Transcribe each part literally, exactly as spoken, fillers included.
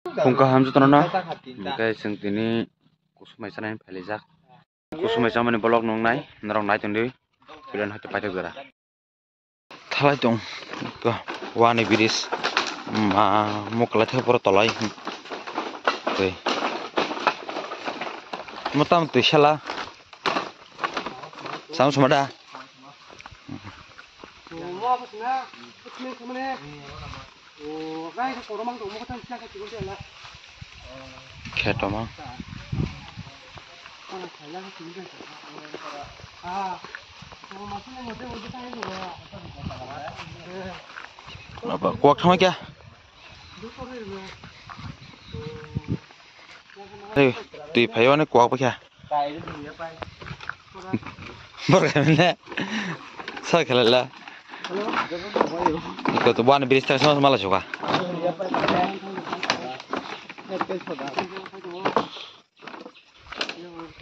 Phung kaham jotono no. Hwnkhe chwng tini kusumai chanani phailaijak. Kusumai chamani vlog nungnai norok nai tongdi. Pilian hoite paithak jora. Thalai tong wani bridge ma muklai thai poro tolai. Twi. Motam twi sala. Sam sumada. Khetoma. Apa kuak thama kya? Hey, twi phayo ani kuak pakya. Borok ne sa khelala. Iko to buan bridge tang sama mala suka.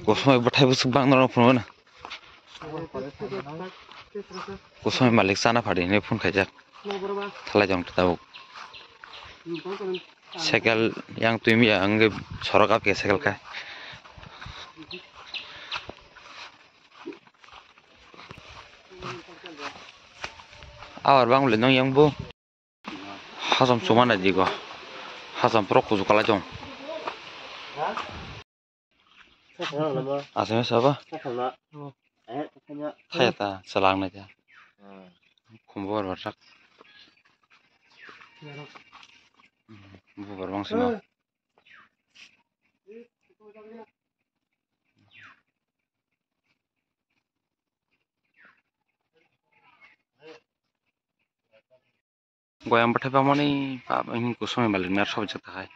Kusumai bwthai bwswk bang norok phunukna. Kusumai malik chana phaidi hinwi phone khaijak. Thalai jong tabuk. Cycle yang twi miya ang sorok aphi cycle kha. Awar bang le nong yang bu. Hacham chuma nai digo. Hacham pura kuchuk kalai tong. Asai saba. Thaya ta, salang nai ta. Khumbu bar bar sak. Bubar bang sima. Goyam bwthai bamani ba kusumai malik nar sabo jata hai.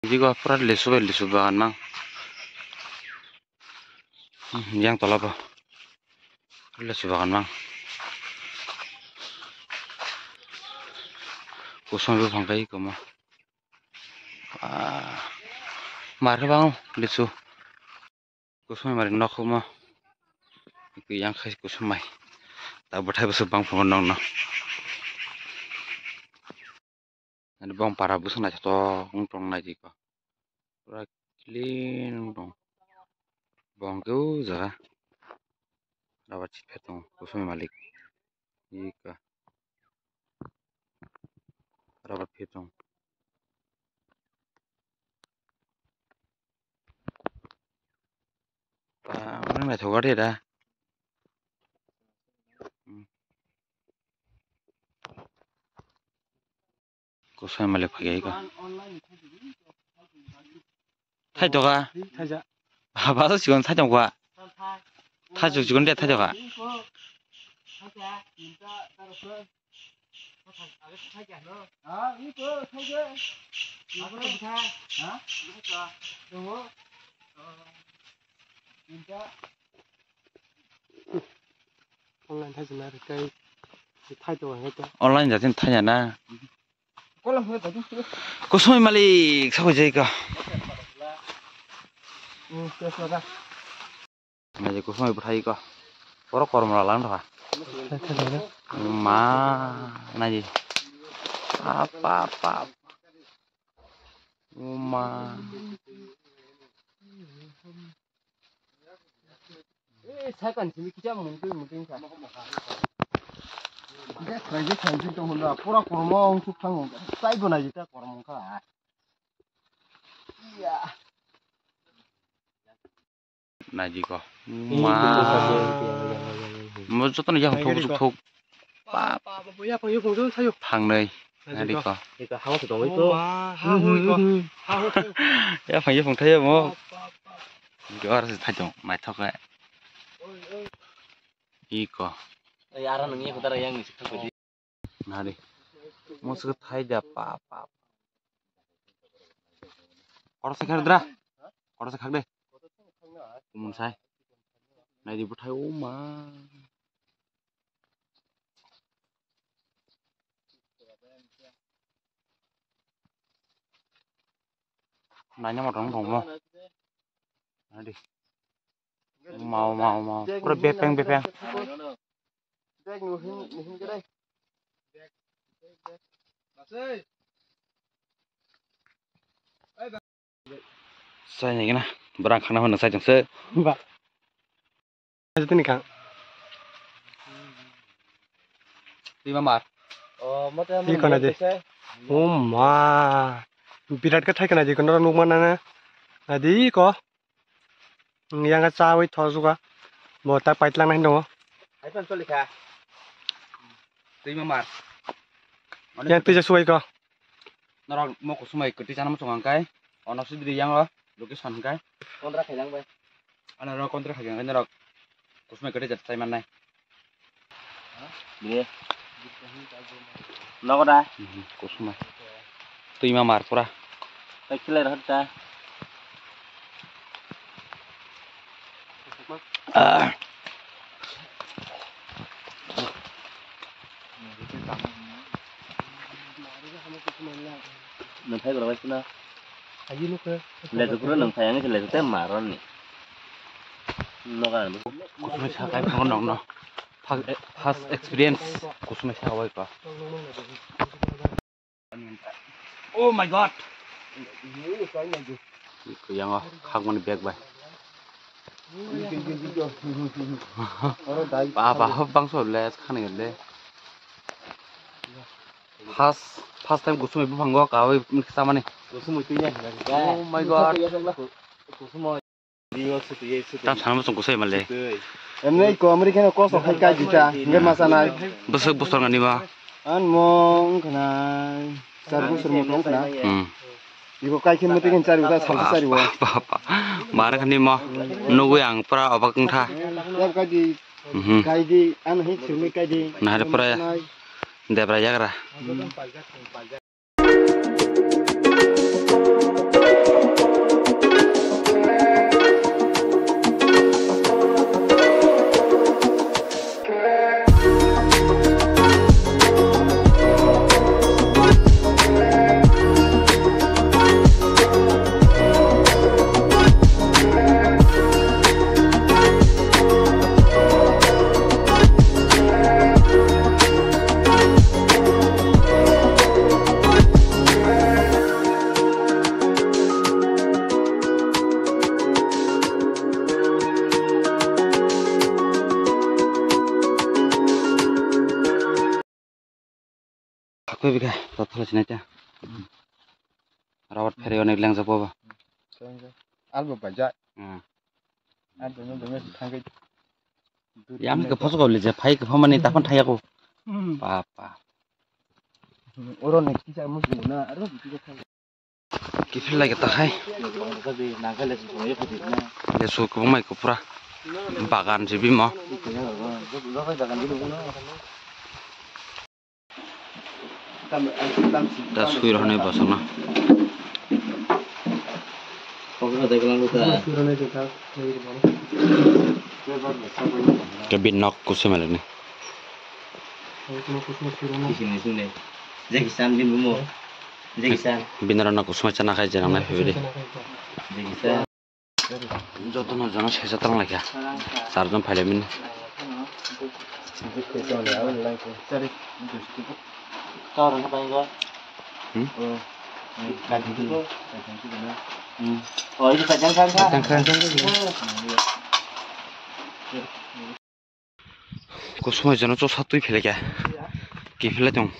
Jigo pura lisu bai lisu bagan mang. Yang tola bo lisu bagan mang. Kusumai buphang kai komo. Mar khe bang lisu. Kusumai malik nok humo. Yang khai kusumai. Ta bwthai bwswk bang phungo nokno. Ani bong para bwswk naithotok wng tong nai di ko. Pura clean wng tong. Bong khe o jaga. Rubber chip phe tongo kusumai malik. Ika. Rubber phe tongo. Ba, naithogo de da. Kusumai malik phai ka. Thaitoka. Thaija. Ba, ba, sikon thaitoka. Thaichuk chukon de thaitoka. Online thai jana rikai thai to hai to. Online jatin thai jana. Kusumai malik sabai jai ka. Naji kusumai bwthai ka. Oro kormo lang dha. Ma naji. Apa apa. Uma. Eh, sakan simi kicha mungkin mungkin ka. Dia khaji khaji to hunda pura kormo ong suk thang ong. Sai bo naji ta kormo ka. Iya. Naji ko. Ma. Mo joto ni yang thok thok. Pa pa pa ya pa yo ko sayo. Thangnai. Naji ko. Ika hawa to dong ito. Ma, hawa iko. Hawa to. Ya pa yo thai mo. Iko ar se thai dong mai thok. Iko. Ai ara nang ye ko dara yang ni thok. Nari. Mo se thai da pa pa. Koro se khar dra. Koro se khak de. Kumun sai. Nai di bwthai o ma. Nai na motor wng tong mo. Nai di. Mau mau mau. Pura bepeng bepeng. Sai ni gana, borang khana hwnwi sai tongse. Ba. Aja tini kang. Twi ma mar. Oh, mate. Twi khana je. Oh ma. Birat khe thai khana je, kono nuk mana na. Adi ko. Yang ka chawi thosuk a. Bo ta paitlang nai tongo. Hai pan choli kha. Twi ma mar. Yang twi ja suwai ko. Norok mo kusumai kwtwi chana muchung ang kai. Ono sidri yang o location hwnkhe. Kontra khaijang bai. Ano norok kontra khaijang kai norok kusumai kwtwi jat tai mannai. Bini. Nogo da. Mhm, kusumai. Twi ma mar pura. Tai khilai rw ta. Ah. Nung phai borok bai kheno. Lesu kuro nung phai ang lesu tei maroni. Noga ang. Kusumai sa kai phano nong no. First, first experience kusumai sa wai ko. Oh my God. Yang o khakmani bag bai. Ba ba hop bangso le khani le. First, first time kusumai buphango kawi samani. Kusumai twi ya. Oh my God. Kusumai. Tam sana bosong kusai male. Emne ko America no koso khai kai jita, nge masa nai. Bosok bosor ngani ba. An mo wngkha nai. Char bosor mo wngkha na. Hmm. Ibo kai khe muti khe chari uta sal chari bo. Ba, ba, ba. Mare khani mo. Nugui ang pura obak wngkha. Yab kai di. Mhm. Kai di, an hi chirmi kai di. Nahar pura. Debra yagra. Hakui bikha, to thalo sinai ta. Rawat pheri onek lengjak bobo. Albo baja. Hmm. Albo no dome thangke. Yam ke phoso kau lije, phai ke phamani tapan thaya ko. Hmm. Papa. Oro ne kisa mo na, aro kisa thang. Kiphil lai ta hai. Lesu kubung mai kupra. Bagan jibi mo. Da sui rohne bosong na. Ke bin nok kusui malik ni. Jai Kisan, bin bumo. Jai Kisan. Bin rok no kusuma chana khai je nang nai phai di. Jai Kisan. Joto no jana sesa tang lai kha. Char jon phai lai mini. Hmm? Tang kha. Kusuma jono chosa twi philai kha. Kiphilai tong.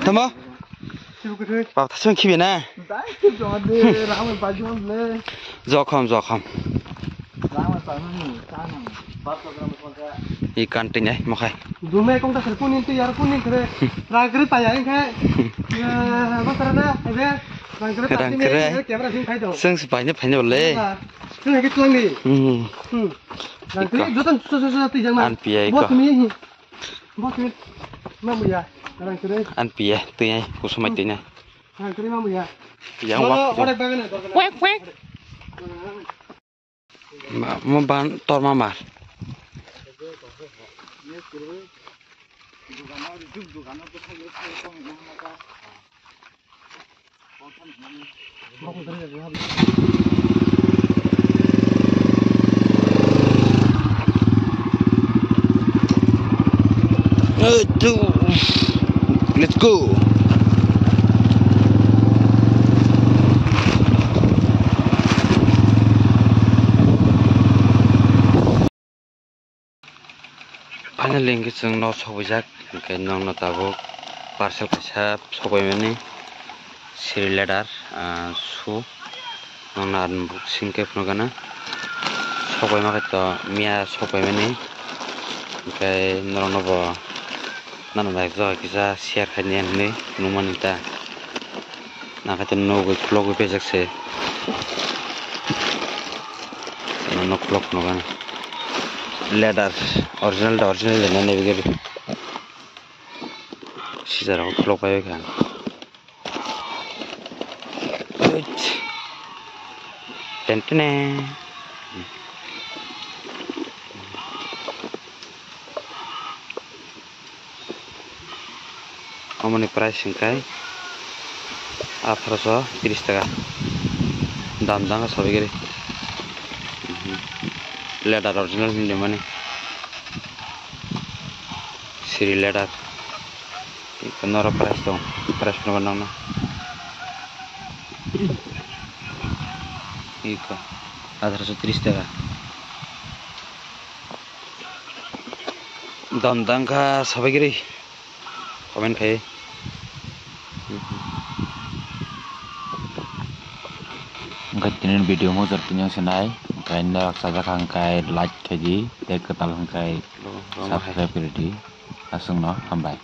Tamo? Pap thasung khibi na? Jokhom, jokhom. I kan twi nai mokhai. Dumai kong ta serpun inti yar pun inti re. Rang kri paya inkhai. Ya, apa karena? Ebe rang kri pati ni camera sing khai do. Seng si paine paine le. Seng hai ke tuang ni. Hmm. Hmm. Rang kri jotan susu susu twi jang ma. An piyai ko. Bos mi. Bos mi. Ma muya. Rang kri. An piyai twi nai kusumai twi nai. Rang kri ma muya. Yang wa. Wek wek. Mo ban tor ma mar. Uh, two. Let's go. Finally, hingke chwng nok sokbaijak, hingke nokno tabuk parcel kaisa sokbaimani siri letter, ah, shoe, nokno unboxing khe phunukgana. Sokbaima khe to miya sokbaimani, hingke norokno bo nana nai jora kisa share khainai hinwi nukmani ta. Nangkhe to nugwi khulogwi pejak se. Ano khulok nogo. Leather, original da original da nani bigiri. Sijaro khulok pai kha. Tentene. Omoni price hingkai atharoso tris taka. Dam dang sabai gari. Leather original hindi mani. Siri leather. Iko noro price dong. Price nogo nangna. Iko atharoso tris taka. Dam dang kha sabai gari. Comment khai. Hingke tini video mo jor tini se nai. Hingke norok sajak hingke like khaidi. Tei kwtal hingke subscribe khaidi. Aswkno hambai.